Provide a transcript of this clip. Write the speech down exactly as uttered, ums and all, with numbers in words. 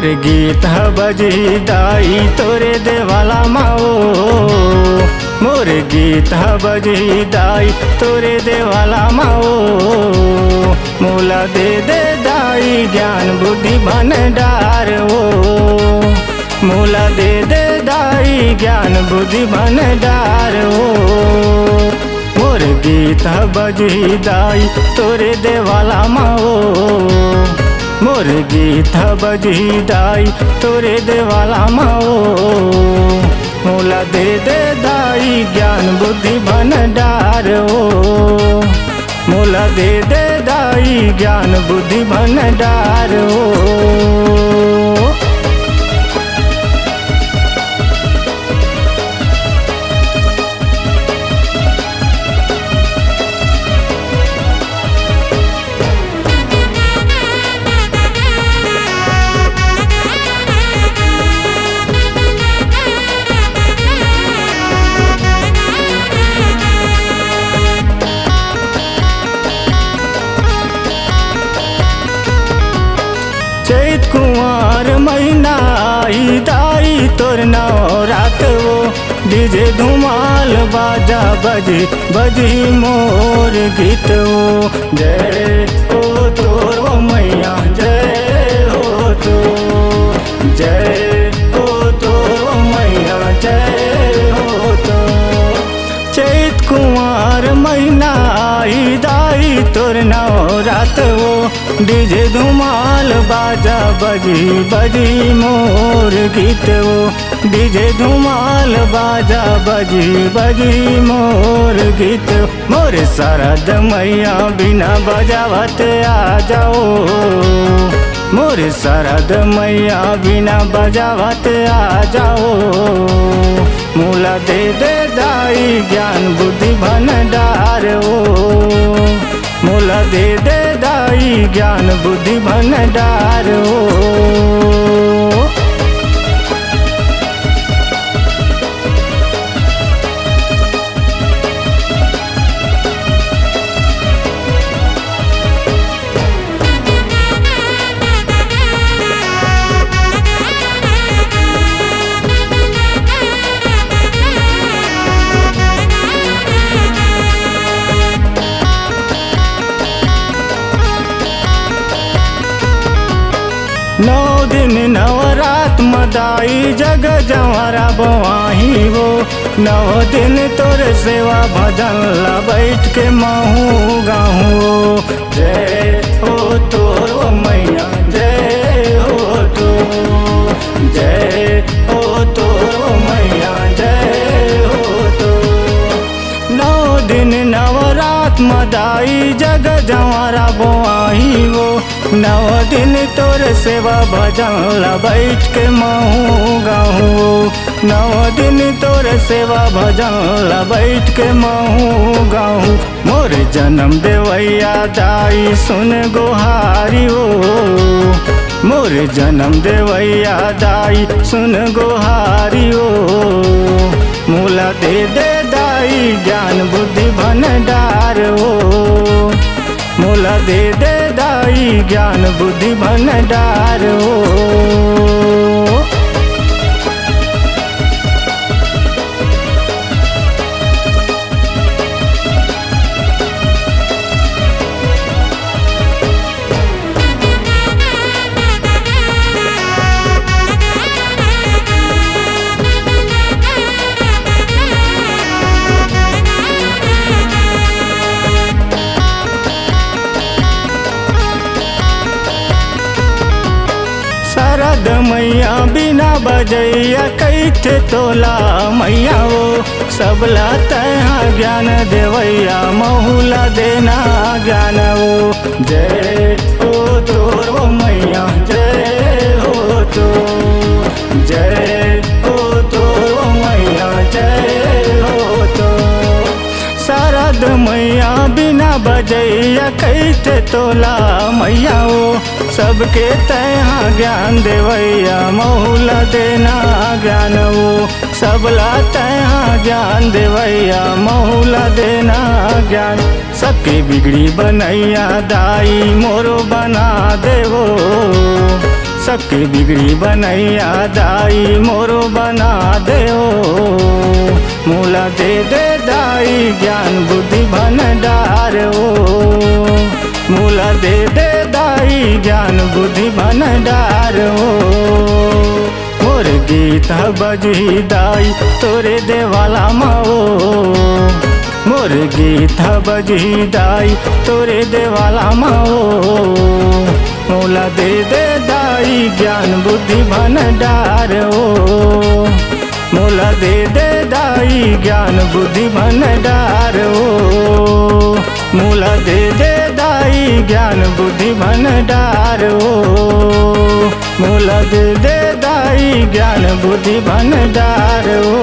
मोर गीत ह बजही दाई तोरे देवाला मा ओ, मोर गीत ह बजही दाई तोरे देवाला मा ओ। मोला दे दे दाई ज्ञान बुद्धि भंडार ओ, मोला दे दे दाई ज्ञान बुद्धि भंडार ओ। मोर गीत ह बजही दाई तोरे देवाला मा ओ, मोर गीत ह बजही दाई तोरे देवाला मा ओ। मोला दे दे दाई ज्ञान बुद्धि भंडार ओ, मोला दे दे दाई ज्ञान बुद्धि भंडार ओ। चैत कुंवार महीना आई दाई तोर नवरात ओ, डीजे धुमाल बाजा बजी बजी मोर गीत ओ। जय हो तोर ओ मैया, जय हो तो, जय हो तोर ओ मैया, जय हो तो। चैत कुंवार महीना आई दाई तोर नवरात ओ, डीजे धुमाल बाजा बजी बजी मोर गीत ओ, डीजे धुमाल बाजा बजी बजी मोर गीत। मोर सरद मैया बीना बजावत आ जाओ, मोर सरद मैया बीना बजावत आ जाओ। मोला दे दे दाई ज्ञान बुद्धि भंडार ओ, मोला दे दे दाई ज्ञान बुद्धि भंडार ओ। नौ दिन नवरात म दाई जग जंवारा बोआही वो, नौ दिन तोर सेवा भजन ला बैठ के महू गाहूँ वो। जय हो तोर ओ मैया, जय हो तो, जय हो तोर ओ मैया, जय हो तो। नौ दिन नवरात म दाई जग जंवारा बोआही वो, नौ दिन तोर सेवा भजन ला बैठ के महू गाहूँ। नौ दिन तोर सेवा भजन ला बैठ के महू गाहूँ। मोर जनम देवैया दाई सुन गोहारी ओ, मोर जनम देवैया दाई सुन गोहारी ओ। मोला दे दे दाई ज्ञान बुद्धि भंडार ओ, मोला दे दे दाई ज्ञान बुद्धि भंडार ओ। सरद मैया बीना बजैया कहिथे तोला मैया ओ, सबला तैहा ज्ञान देवैया महूला देना ज्ञान ओ। जय हो तोर ओ मैया, जय हो तो, जय हो तोर ओ मैया, जय हो तो। सरद मैया बीना बजैया कहिथे तोला मैया ओ, सबके तैहा ज्ञान देवैया महूला देना ज्ञान ओ। सबला तैहा ज्ञान देवैया महूला देना ज्ञान। सबके बिगड़ी बनैया दाई मोरो बना देवो, सबके बिगड़ी बनैया दाई मोरो बना दे ओ। मोला दे दे दाई ज्ञान बुद्धि भंडार ओ। मोला दे दे दाई ज्ञान बुद्धि भंडार ओ। मोर गीत ह बजही दाई तोरे देवाला म ओ। मोर गीत ह बजही दाई तोरे देवाला म ओ। मोला दे दे दाई ज्ञान बुद्धि भंडार ओ। मोला दे दे दाई ज्ञान बुद्धि भंडार ओ। मोला दे दे दाई ज्ञान बुद्धि भंडार ओ। मोला दे दे दाई ज्ञान बुद्धि भंडार ओ।